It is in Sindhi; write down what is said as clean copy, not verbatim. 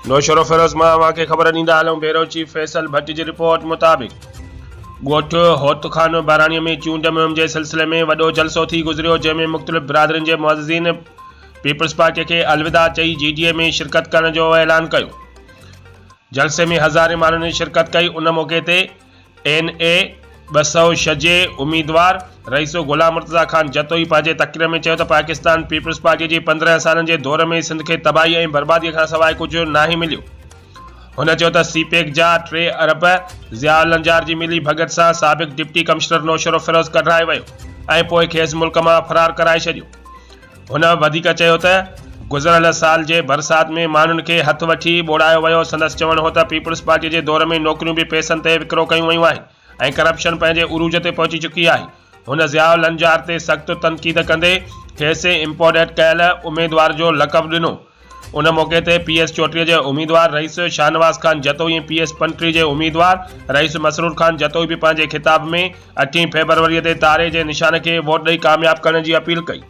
نوشهروفيروز مان اوهان کي خبر ڏيندا هلون بيورو چيف فيصل ڀٽي جي رپورٽ مطابق ڳوٺ هوت خان بهراڻي ۾ چونڊ مهم جي سلسلي ۾ وڏو جلسو ٿي گذريو جنهن ۾ مختلف برادرين جي معززين پيپلز پارٽي کي الوداع چئي جي ڊي اي ۾ شرڪت ڪرڻ جو اعلان ڪيو جلسي ۾ هزارين ماڻهن شرڪت ڪئي ان موقعي تي اين اي 206 جي اميدوار رئيس غلام مرتضيٰ خان جتوئي پنهنجي تقرير ۾ چيو ته پاڪستان پيپلز پارٽي جي 15 سالن جي دور ۾ سنڌ کي تباهي ۽ بربادي کانسواء ڪجهه ناهي مليو. هن چيو ته سي پيڪ جا 3 ارب ضياء لنجار جي ملي ڀڳت سان سابق ڊپٽي ڪمشنر نوشهروفيروز ڪڍرائي ويو ۽ پوء کيس ملڪ مان فرار ڪرائي ڇڏيو. هن وڌيڪ چيو ته گذريل سال جي برسات ۾ ماڻهن کي هٿ وٺي ٻوڙايو ويو، سندس چوڻ هو ته پيپلز پارٽي جي دور ۾ نوڪريون به پئسن تي وڪرو ڪيون ويون آهن ۽ ڪرپشن پنهنجي عروج تي پهچي چڪي آهي. هن ضياء لنجار تي سخت تنقيد ڪندي کيس امپورٽيڊ ڪيل اميدوار جو لقب ڏنو. ان موقعي تي پي ايس چوٽيء جي اميدوار رئيس شاهنواز خان جتوئي ۽ پي ايس پنٽري جي اميدوار رئيس مسرور خان جتوئي به پنهنجي خطاب ۾ اٺين فيبروريء تي تاري جي نشان کي ووٽ ڏئي ڪامياب ڪرڻ جي اپيل ڪئي.